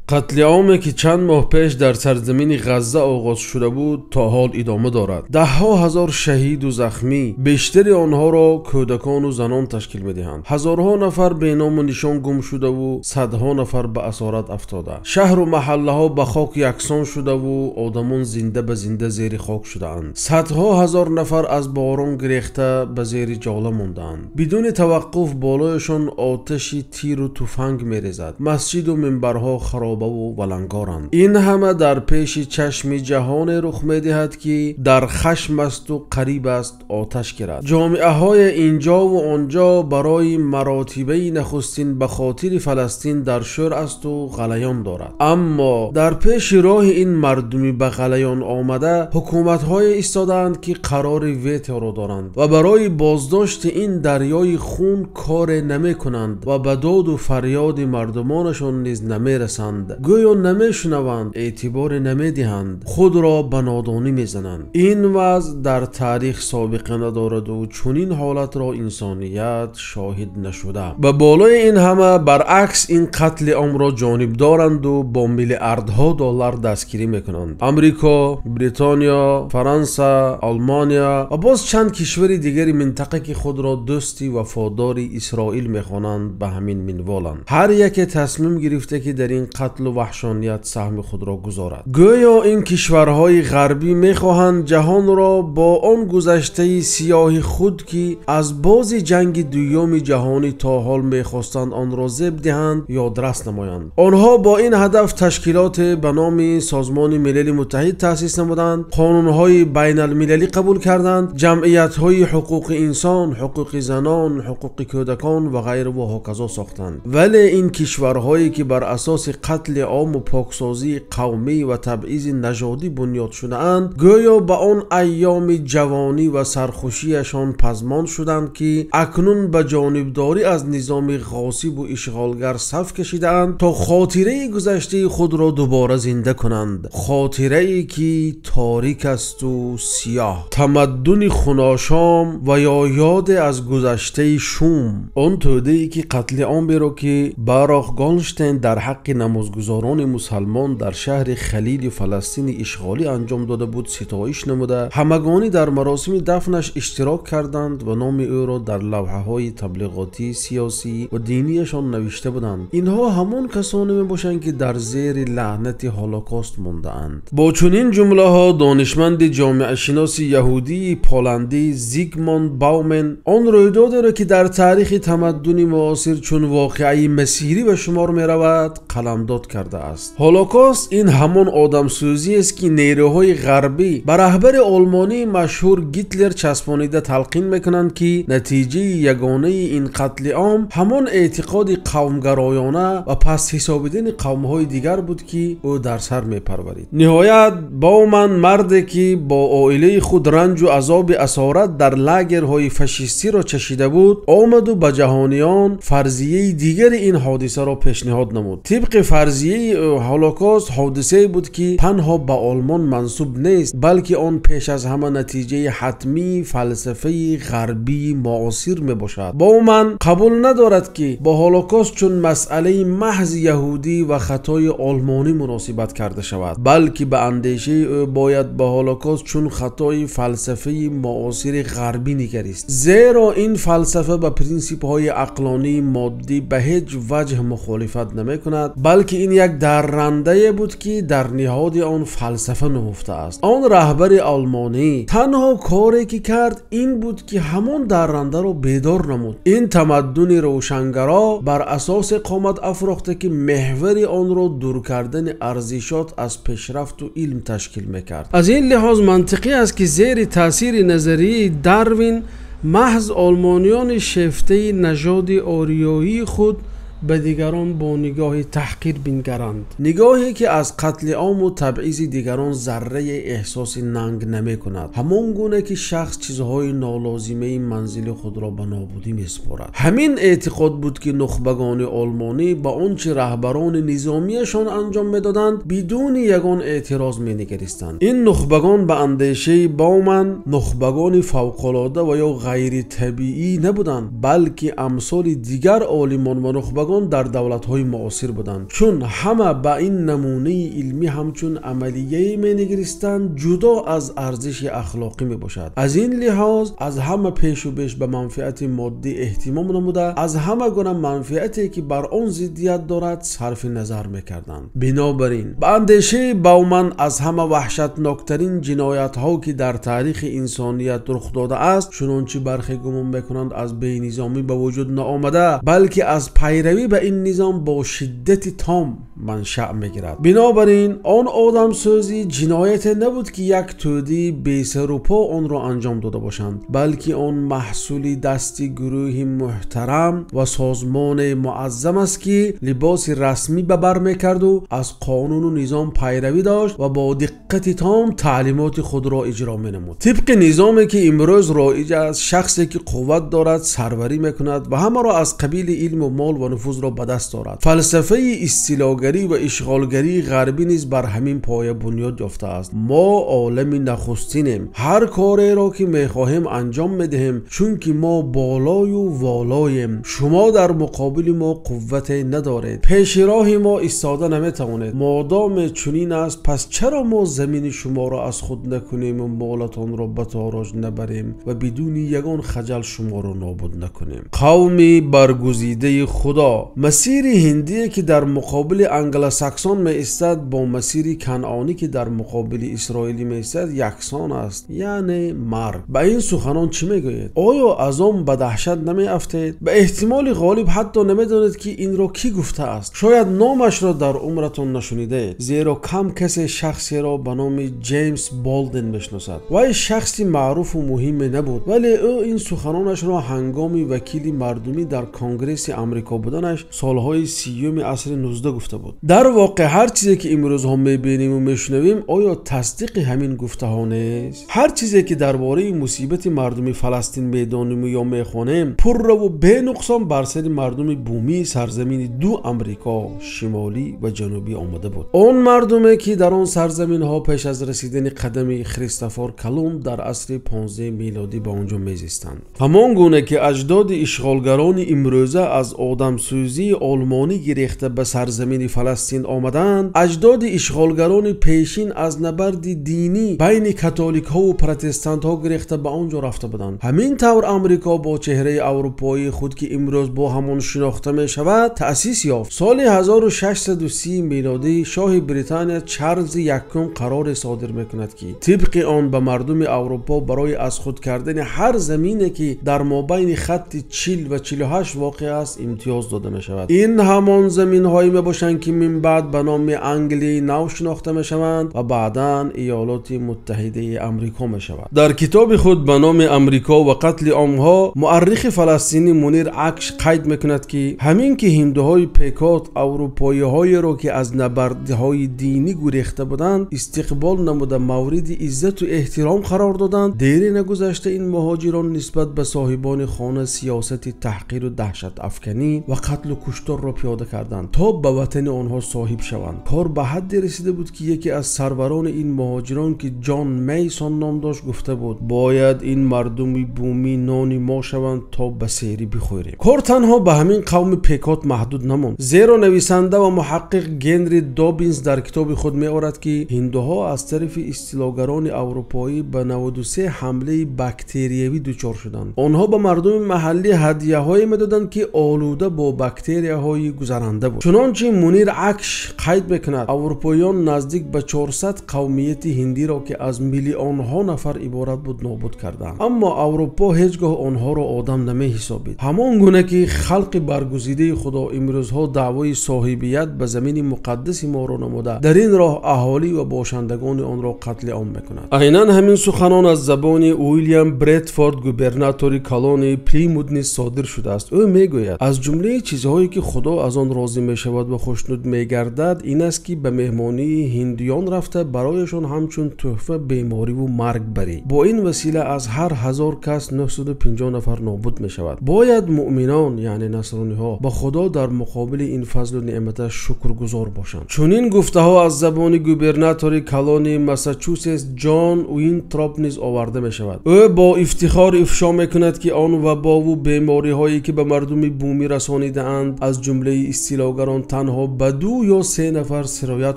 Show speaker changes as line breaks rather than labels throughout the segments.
Қатли оме ки чанд моҳ пеш дар сарзамини Ғазза оғоз шуда буд, то ҳол идома дорад. Даҳҳо ҳазор шаҳид ва захмӣ, бештари онҳоро кӯдакон ва занон ташкил медиҳанд. Ҳазорҳо нафар бе ному нишон гум шуда ва садҳо нафар ба асорат афтода. Шаҳр ва маҳаллаҳо ба хок яксон шуда ва одамон зинда ба зинда зери хок шудаанд. Садҳо ҳазор нафар аз борон гурехта ба зери ҷола мондаанд. Бидуни таваққуф болояшон оташи тир ва туфанг мерезад. Масҷид ва минбарҳо хароб ва валангоранд. Ин ҳама дар пеши чашми ҷаҳоне рух медиҳад, ки дар хашм аст ва қариб аст оташ гирад. Ҷомеаҳои инҷо ва онҷо барои маротибаи нахустин ба хотири Фаластин дар шӯр аст ва ғалаён дорад. Аммо дар пеши роҳи ин мардуми ба ғалаён омада ҳукуматҳое истодаанд, ки қарори вето доранд ва барои боздошти ин дарёи хун коре намекунанд ва ба дод ва фарёди мардумонашон низ намерасанд. Гӯё намешунаванд, эътиборе намедиҳанд, худро ба нодонӣ мезананд. Ин вазъ дар таърих собиқа надорад ва чунин ҳолатро инсоният шоҳид нашуда. Ба болои ин ҳама баръакс ин қатли омро ҷонибдоранд ва бо миллиардҳо доллар дастгирӣ мекунанд. Амрико, Британия, Фаронса, Олмония ва боз чанд кишвари дигари минтақа, ки худро дӯсти вафодори Исроил мехонанд, ба ҳамин минволанд. Ҳар яке тасмим гирифта, ки дар ин қатл ва ваҳшоният саҳми худро гузорад. Гӯё ин кишварҳои ғарбӣ мехоҳанд ҷаҳонро бо он гузаштаи сиёҳи худ, ки аз бози ҷанги дуюми ҷаҳонӣ то ҳол мехостанд онро зеб диҳанд, ёдрас намоянд. Онҳо бо ин ҳадаф ташкилоте ба номи Созмони Милали Муттаҳид таъсис намуданд, қонунҳои байналмилалӣ қабул карданд, ҷамъиятҳои ҳуқуқи инсон, ҳуқуқи занон, ҳуқуқи кӯдакон ва ғайра ва ҳоказо сохтанд. Вале ин кишварҳое ки бар асоси қатли ом ва поксозии қавмӣ ва табъизи нажодӣ бунёд шудаанд, гӯё ба он айёми ҷавонӣ ва сархушиашон пазмон шуданд, ки акнун ба ҷонибдорӣ аз низоми ғосиб ва ишғолгар саф кашидаанд то хотираи гузаштаи худро дубора зинда кунанд. Хотирае ки торик аст ва сиёҳ, тамаддуни хуношом ва ё ёде аз гузаштаи шум. Он тӯдае ки қатли омеро, ки Барох Голдштейн дар ҳаққи намозгузорони мусулмон дар шаҳри Халили Фаластини ишғолӣ анҷом дода буд, ситоиш намуда, ҳамагонӣ дар маросими дафнаш иштирок карданд ва номи ӯро дар лавҳаҳои таблиғотии сиёсӣ ва динияшон навишта буданд. Инҳо ҳамон касоне мебошанд, ки дар зери лаънати Ҳолокост мондаанд. Бо чунин ҷумлаҳо донишманди ҷомеашиноси яҳудии поландӣ Зигмунд Баумен он рӯйдодеро, ки дар таърихи тамаддуни муосир чун воқеаи масирӣ ба шумор меравад, қаламдод кардааст. Ҳолокост ин ҳамон одамсӯзӣ аст, ки нерӯҳои ғарбӣ ба раҳбари олмонии машҳур Гитлер часпонида талқин мекунанд, ки натиҷаи ягонаи ин қатли ом ҳамон эътиқоди қавмгароёна ва пас ҳисобидани қавмҳои дигар буд, ки ӯ дар сар мепарварид. Ниҳоят Бауман, марде ки бо оилаи худ ранҷ ва азоби асорат дар лагерҳои фашистиро чашида буд, омад ва ба ҷаҳониён фарзияи дигари ин ҳодисаро пешниҳод намуд. Тибқи фарзияи ӯ Ҳолокост ҳодисае буд, ки танҳо ба Олмон мансуб нест, балки он пеш аз ҳама натиҷаи ҳатмии фалсафаи ғарбии муосир мебошад. Бауман қабул надорад, ки бо Ҳолокост чун масъалаи маҳз яҳудӣ ва хатои олмонӣ муносибат карда шавад, балки ба андешаи ӯ бояд ба Ҳолокост чун хатои фалсафаи муосири ғарбӣ нигарист, зеро ин фалсафа ба принсипҳои ақлонии моддӣ ба ҳеҷ ваҷҳ мухолифат намекунад, балки ин як даррандае буд, ки дар ниҳоди он фалсафа нуҳуфта аст. Он раҳбари олмонӣ танҳо коре ки кард ин буд, ки ҳамон даррандаро бедор намуд. Ин тамаддуни равшангаро бар асоси қомат афрохта, ки меҳвари онро дур кардани арзишот аз пешрафт ва илм ташкил мекард.
Аз ин лиҳоз мантиқӣ аст, ки зери таъсири назарияи Дарвин маҳз олмониёни шефтаи нажоди ориёии худ ба дигарон бо нигоҳи таҳқир бингаранд.
Нигоҳе ки аз қатли ом ва табъизи дигарон зарраи эҳсоси нанг намекунад, ҳамон гуна ки шахс чизҳои нолозимаи манзили худро ба нобудӣ месупорад. Ҳамин эътиқод буд, ки нухбагони олмонӣ ба он чи раҳбарони низомияшон анҷом медоданд бидуни ягон эътироз менигаристанд. Ин нухбагон ба андешаи Бауман нухбагони фавқулода ва ё ғайритабиӣ набуданд, балки амсоли дигар олимон ва нухбагон нухбагон дар давлатҳои муосир буданд. Чун ҳама ба ин намунаи илмӣ ҳамчун амалияе менигаристанд, ҷудо аз арзиши ахлоқӣ мебошад. Аз ин лиҳоз аз ҳама пешу беш ба манфиати моддӣ эҳтимом намуда, аз ҳама гуна манфиате ки бар он зиддият дорад сарфи назар мекарданд. Бинобар ин ба андешаи Бауман аз ҳама ваҳшатноктарин ҷиноятҳо ки дар таърихи инсоният рух додааст, чунончи бархе гумон мекунанд, аз бенизомӣ ба вуҷуд наомада, балки аз пайравӣ ба ин низом бо шиддати том манша мегирад. Бинобар ин он одамсӯзӣ ҷинояте набуд ки як тӯдаи бесару по онро анҷом дода бошанд, балки он маҳсули дасти гурӯҳи муҳтарам ва созмони муаззам аст ки либоси расмӣ ба бар мекард ва аз қонун ва низом пайравӣ дошт ва бо диққати том таълимоти худро иҷро менамуд. Тибқи низоме ки имрӯз роиҷ аст, шахсе ки қувват дорад сарварӣ мекунад ва ҳамаро аз қабили илм ва мол ва нуфузро ба даст дорад. Фалсафаи истилогарӣ ва ишғолгарии ғарбӣ низ бар ҳамин поя бунёд ёфтааст. Мо олами нахустинем. Ҳар кореро ки мехоҳем анҷом медиҳем, чунки мо болою волоем. Шумо дар муқобили мо қуввате надоред. Пеши роҳи мо истода наметавонед. Модоме чунин аст, пас чаро мо замини шуморо аз худ накунем ва молатонро ба тороҷ набарем ва бидуни ягон хаҷал шуморо нобуд накунем? Қавми баргузидаи Худо. Масири ҳиндие ки дар муқобили англосаксон меистад бо масири канъонӣ ки дар муқобили исроилӣ меистад яксон аст, яъне марг. Ба ин суханон чӣ мегӯед? Оё аз он ба даҳшат намеафтед? Ба эҳтимоли ғолиб ҳатто намедонед ки инро кӣ гуфтааст. Шояд номашро дар умратон нашунидаед, зеро кам касе шахсеро ба номи Ҷеймс Болден мешиносад. Вай шахси маъруфу муҳиме набуд, вале ӯ ин суханонашро ҳангоми вакили мардумӣ дар Конгресси Амрико буданаш солҳои 30 асри 19 гуфта буд. Дар воқеъ ҳар чизе ки имрӯзҳо мебинем ва мешунавем, оё тасдиқи ҳамин гуфтаҳо нест? Ҳар чизе ки дар бораи мусибати мардуми Фаластин медонем ё мехонем, пурра ва бенуқсон бар сари мардуми бумии сарзамини ду Амрико, шимолӣ ва ҷанубӣ омада буд. Он мардуме ки дар он сарзаминҳо пеш аз расидани қадами Христофор Колумб дар асри 15 милодӣ ба онҷо мезистанд. Ҳамон гуна ки аҷдоди ишғолгарони имрӯза аз одамсӯзии олмонӣ гирехта ба сарзамини Фаластин омаданд, аҷдоди ишғолгарони пешин аз набарди динӣ байни католикҳо ва протестантҳо гирехта ба онҷо рафта буданд. Ҳамин тавр Амрико бо чеҳраи аврупоии худ ки имрӯз бо ҳамон шинохта мешавад таъсис ёфт. Соли 1630 милодӣ шоҳи Британия Чарлзи Якум қароре содир мекунад ки тибқи он ба мардуми Аврупо барои аз худ кардани ҳар замине ки дар мобайни хатти 40 ва 48 воқеъ аст имтиёз дода мешавад. Ин ҳамон заминҳое мебошанд ки мин баъд ба номи Англияи нав шинохта мешаванд ва баъдан Иёлоти Муттаҳидаи Амрико мешавад. Дар китоби худ ба номи Амрико ва қатли омҳо муаррихи фаластинӣ Мунир Акш қайд мекунад ки ҳамин ки ҳиндуҳои пекот аврупоиҳоеро ки аз набардҳои динӣ гурехта буданд истиқбол намуда мавриди иззату эҳтиром қарор доданд, дере нагузашта ин муҳоҷирон нисбат ба соҳибони хона сиёсати таҳқиру даҳшатафканӣ ва қатлу кушторро пиёда карданд то ба ватани онҳо соҳиб шаванд. Кор ба ҳадде расида буд ки яке аз сарварони ин муҳоҷирон ки Ҷон Мейсон ном дошт гуфта буд: бояд ин мардуми бумӣ нони мо шаванд то ба серӣ бихӯрем. Кор танҳо ба ҳамин қавми пекот маҳдуд намонд, зеро нависанда ва муҳаққиқ Генри Добинс дар китоби худ меорад ки ҳиндуҳо аз тарафи истилогарони аврупоӣ ба 93 ҳамлаи бактериявӣ дучор шуданд. Онҳо ба мардуми маҳаллӣ ҳадияҳое медоданд ки олуда бо бактерияҳои гузаранда буд. Чунончи Мунир Акш қайд мекунад, аврупоиён наздик ба 400 қавмияти ҳиндиро ки аз миллионҳо нафар иборат буд нобуд карданд. Аммо Аврупо ҳеҷ гоҳ онҳоро одам намеҳисобид. Ҳамон гуна ки халқи баргузидаи Худо имрӯзҳо даъвои соҳибият ба замини муқаддаси моро намуда, дар ин роҳ аҳолӣ ва бошандагони онро қатли ом мекунад. Айнан ҳамин суханон аз забони Уилям Бредфорд, губернатори колонияи Плимут низ содир шудааст. Ӯ мегӯяд: аз ҷумлаи чизҳое ки Худо аз он розӣ мешавад ва хушнуд мегардад ин аст ки ба меҳмонии ҳиндиён рафта барояшон ҳамчун тӯҳфа бемориву марг барӣ. Бо ин васила аз ҳар 1000 кас 950 нафар нобуд мешавад. Бояд муъминон, яъне насрониҳо, ба Худо дар муқобили ин фазлу неъматаш шукргузор бошанд. Чунин гуфтаҳо аз забони губернатори колонияи Массачусетс Ҷон Уинтроп низ оварда мешавад. Ӯ бо ифтихор ифшо мекунад ки он вабову бемориҳое ки ба мардуми бумӣ расонида ҷангидаанд, аз ҷумлаи истилогарон танҳо ба 2 ё 3 нафар сироят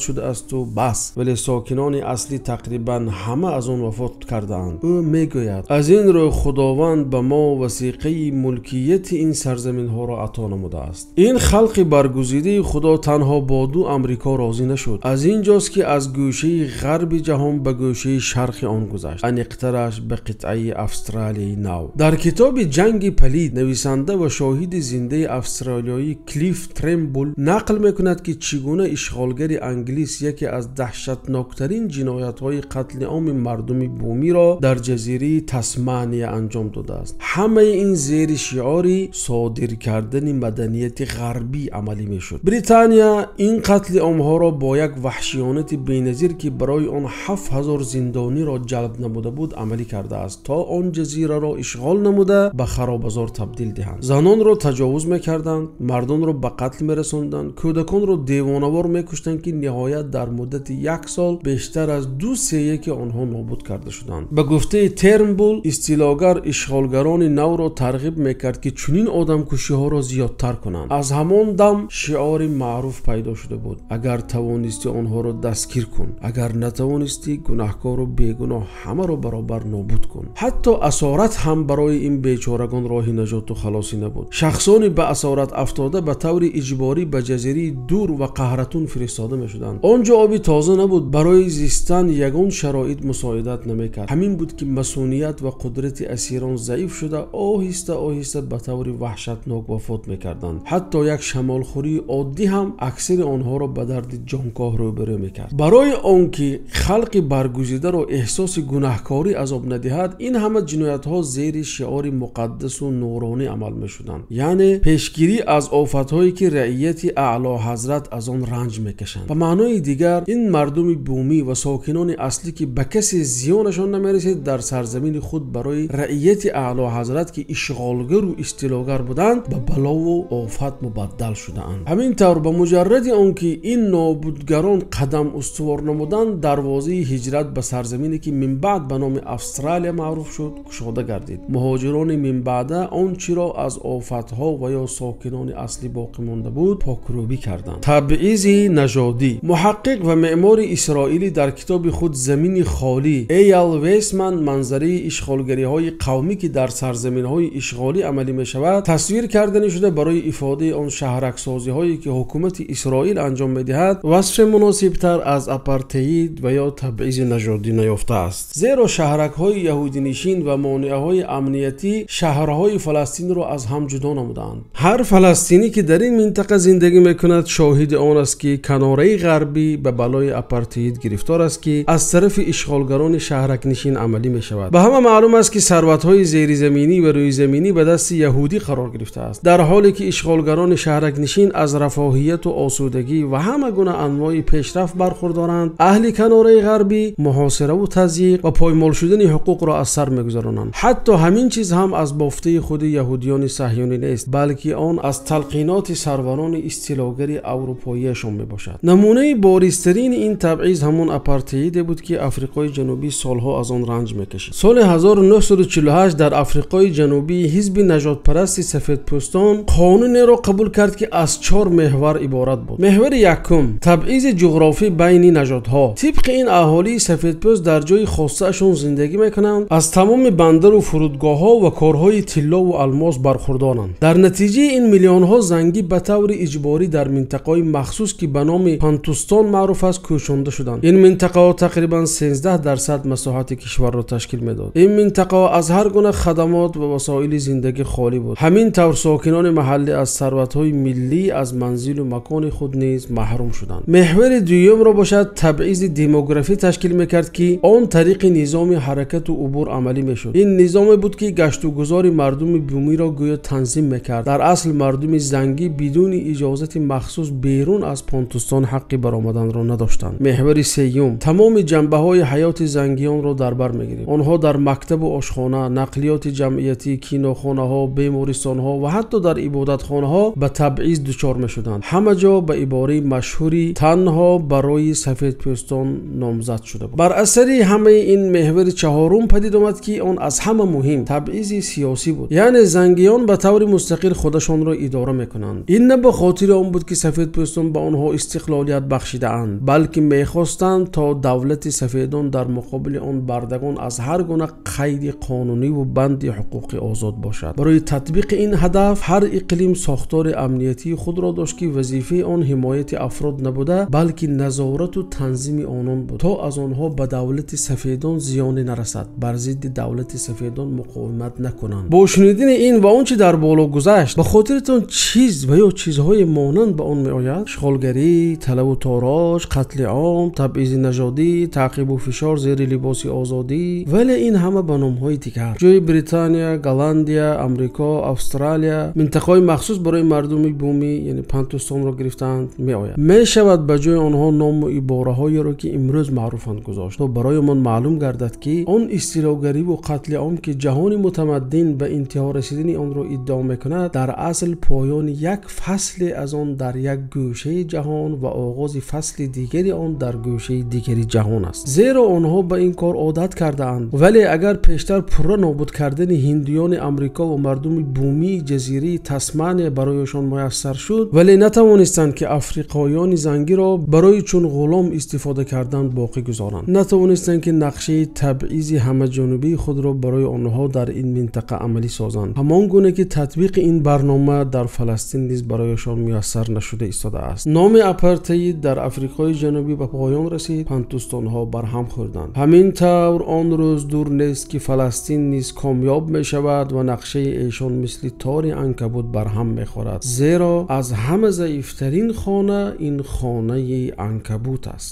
шудааст ва бас. Вале сокинони аслӣ тақрибан ҳама аз он вафот кардаанд. Ӯ мегӯяд: аз ин рӯ Худованд ба мо васиқаи мулкияти ин сарзаминҳоро ато намудааст. Ин халқи баргузидаи Худо танҳо бо 2 Амрико розӣ нашуд. Аз инҷост ки аз гӯшаи ғарби ҷаҳон ба гӯшаи шарқи он гузашт, аниқтараш ба қитъаи Австралияи Нав. Дар китоби «Ҷанги палид» нависанда ва шоҳиди зиндаи австралиёӣ Клифф Тернбул нақл мекунад, ки чӣ гуна ишғолгари англис яке аз даҳшатноктарин ҷиноятҳои қатли оми мардуми бумиро дар ҷазираи Тасмания анҷом додааст. Ҳамаи ин зери шиори содир кардани маданияти ғарбӣ амалӣ мешуд. Британия ин қатли омҳоро бо як ваҳшиёнати беназир, ки барои он 7000 зиндониро ҷалб намуда буд, амалӣ кардааст, то он ҷазираро ишғол намуда ба харобазор табдил диҳанд. Занонро таҷовуз мекарданд, мардонро ба қатл мерасонданд, кӯдаконро девонавор мекуштанд, ки ниҳоят дар муддати 1 сол бештар аз 2/3 онҳо нобуд карда шуданд. Ба гуфтаи Тернбул, истилогар ишғолгарони навро тарғиб мекард, ки чунин одамкушиҳоро зиёдтар кунанд. Аз ҳамон дам шиори маъруф пайдо шуда буд: агар тавонистӣ онҳоро дастгир кун, агар натавонистӣ гунаҳкору бегуноҳ ҳамаро баробар нобуд кун. Ҳатто асорат ҳам барои ин бечорагон роҳи наҷоту халосӣ набуд. Шахсони ба асорат афтода ба таври иҷборӣ ба ҷазираи дур ва қаҳратун фиристода мешуданд. Он ҷо оби тоза набуд, барои зистан ягон шароит мусоидат намекард. Ҳамин буд ки масуният ва қудрати асирон заиф шуда, оҳиста оҳиста ба таври ваҳшатнок вафот мекарданд. Ҳатто як шамолхӯрии оддӣ ҳам аксари онҳоро ба дарди ҷонкоҳ рӯбарӯ мекард. Барои он ки халқи баргузидаро эҳсоси гунаҳкорӣ азоб надиҳад, ин ҳама ҷиноятҳо зери шиори муқаддасу нуронӣ амал мешуданд, яъне пешгирӣ аз офатҳое ки раияти аъло ҳазрат аз он ранҷ мекашанд. Ба маънои дигар, ин мардуми бумӣ ва сокинони аслӣ, ки ба касе зиёнашон намерасид, дар сарзамини худ барои раияти аъло ҳазрат, ки ишғолгару истилогар буданд, ба балову офат мубаддал шудаанд. Ҳамин тавр ба муҷарради он ки ин нобудгарон қадам устувор намуданд, дарвозаи ҳиҷрат ба сарзамине, ки минбаъд ба номи Австралия маъруф шуд, кушода гардид. Муҳоҷирони минбаъда он чиро аз офатҳо ва ё сокинони аслӣ боқӣ монда буд, покрӯбӣ карданд. Табъизи нажодӣ. Муҳаққиқ ва меъмори исроилӣ дар китоби худ «Замини холӣ» Эял Вейсман манзараи ишғолгариҳои қавмӣ, ки дар сарзаминҳои ишғолӣ амалӣ мешавад, тасвир кардани шуда барои ифодаи он шаҳраксозиҳое, ки ҳукумати Исроил анҷом медиҳад, васфи муносибтар аз апартеид ва ё табъизи нажодӣ наёфтааст. Зеро шаҳракҳои яҳудинишин ва монеаҳои амниятӣ шаҳрҳои Фаластинро аз ҳам ҷудо намудаанд. Ҳар фаластинӣ, ки дар ин минтақа зиндагӣ мекунад, шоҳиди он аст, ки канораи ғарбӣ ба балои апартеид гирифтор аст, ки аз тарафи ишғолгарони шаҳракнишин амалӣ мешавад. Ба ҳама маълум аст, ки сарватҳои зеризаминӣ ва рӯизаминӣ ба дасти яҳудӣ қарор гирифтааст, дар ҳоле ки ишғолгарони шаҳракнишин аз рафоҳияту осудагӣ ва ҳама гуна анвои пешрафт бархурдоранд. Аҳли канораи ғарбӣ муҳосираву тазйиқ ва поймол шудани ҳуқуқро аз сар мегузаронанд. Ҳатто ҳамин чиз ҳам аз бофтаи худи яҳудиёни саҳюнӣ нест, балки он аз талқиноти сарварони истилогари аврупоияшон мебошад. Намунаи боризтарини ин табъиз ҳамон апартеиде буд, ки Африқои Ҷанубӣ солҳо аз он ранҷ мекашид. Соли 1948 дар Африқои Ҷанубӣ ҳизби нажодпарасти сафедпӯстон қонунеро қабул кард, ки аз 4 меҳвар иборат буд. Меҳвари якум: табъизи ҷуғрофӣ байни нажодҳо. Тибқи ин аҳолии сафедпӯст дар ҷои хоссаашон зиндагӣ мекунанд, аз тамоми бандару фурудгоҳҳо ва корҳои тиллову алмос бархурдоранд. Дар натиҷаи ин миллионҳо зангӣ ба таври иҷборӣ дар минтақаҳои махсус, ки ба номи Пантустон маъруф аст, кӯчонда шуданд. Ин минтақаҳо тақрибан 13% масоҳати кишварро ташкил медод. Ин минтақаҳо аз ҳар гуна хадамот ва васоили зиндагӣ холӣ буд. Ҳамин тавр сокинони маҳаллӣ аз сарватҳои миллӣ, аз манзилу макони худ низ маҳрум шуданд. Меҳвари дуюмро бошад табъизи демографӣ ташкил мекард, ки он тариқи низоми ҳаракату убур амалӣ мешуд. Ин низоме буд, ки гаштугузори мардуми бумиро гӯё танзим мекард. Дар асл мардуми зангӣ бидуни иҷозати махсус берун аз Понтустон ҳаққи баромаданро надоштанд. Меҳвари сеюм тамоми ҷанбаҳои ҳаёти зангиёнро дар бар мегирифт. Онҳо дар мактабу ошхона, нақлиёти ҷамъиятӣ, кинохонаҳо, бемористонҳо ва ҳатто дар ибодатхонаҳо ба табъиз дучор мешуданд. Ҳама ҷо ба ибораи машҳури танҳо барои сафедпӯстон номзад шуда буд. Бар асари ҳамаи ин меҳвари чаҳорум падид омад, ки он аз ҳама муҳим табъизи сиёсӣ буд. Яъне зангиён ба таври мустақил худашонро
онро идора мекунанд. Ин на ба хотири он буд, ки сафедпӯстон ба онҳо истиқлолият бахшидаанд, балки мехостанд то давлати сафедон дар муқобили он бардагон аз ҳар гуна қайди қонунӣ ва банди ҳуқуқӣ озод бошад. Барои татбиқи ин ҳадаф ҳар иқлим сохтори амниятии худро дошт, ки вазифаи он ҳимояти афрод набуда, балки назорат ва танзими онон буд, то аз онҳо ба давлати сафедон зиёне нарасад, бар зидди давлати сафедон муқовимат накунанд. Бо шунидани ин ва он чи дар боло гузашт, ба хотиратон чиз ва ё чизҳои монанд ба он меояд? Ишғолгарӣ, талаб ва тороҷ, қатли ом, табъизи нажодӣ, таъқиб ва фишор зери либоси озодӣ, вале ин ҳама ба номҳои дигар. Ҷои Британия, Голландия, Амрико, Австралия минтақаҳои махсус барои мардуми бумӣ, яъне Бантустонро гирифтаанд, меояд. Мешавад ба ҷои онҳо ном ва ибораҳоеро, ки имрӯз маъруфанд, гузошт, то барои мо маълум гардад, ки он истилогарӣ ва қатли ом, ки ҷаҳони мутамаддин ба интиҳо расидани онро иддао мекунад, дар асл поёни як фасле аз он дар як гӯшаи ҷаҳон ва оғози фасли дигари он дар гӯшаи дигари ҷаҳон аст. Зеро онҳо ба ин кор одат кардаанд. Вале агар пештар пурра нобуд кардани ҳиндиёни Амрико ва мардуми бумии ҷазираи Тасмания барояшон муяссар шуд, вале натавонистанд, ки африқоёни зангиро барои чун ғулом истифода кардан боқӣ гузоранд. Натавонистанд, ки нақшаи табъизи ҳамаҷонибаи худро барои онҳо дар ин минтақа амалӣ созанд. Ҳамон гуна ки татбиқи ин барнома дар Фаластин низ барояшон муяссар нашуда истодааст. Номи апартеид дар Африқои Ҷанубӣ ба поён расид, бантустонҳо барҳам хӯрданд. Ҳамин тавр он рӯз дур нест, ки Фаластин низ комёб мешавад ва нақшаи эшон мисли тори анкабут барҳам мехӯрад. Зеро аз ҳама заифтарин хона ин хонаи анкабут аст.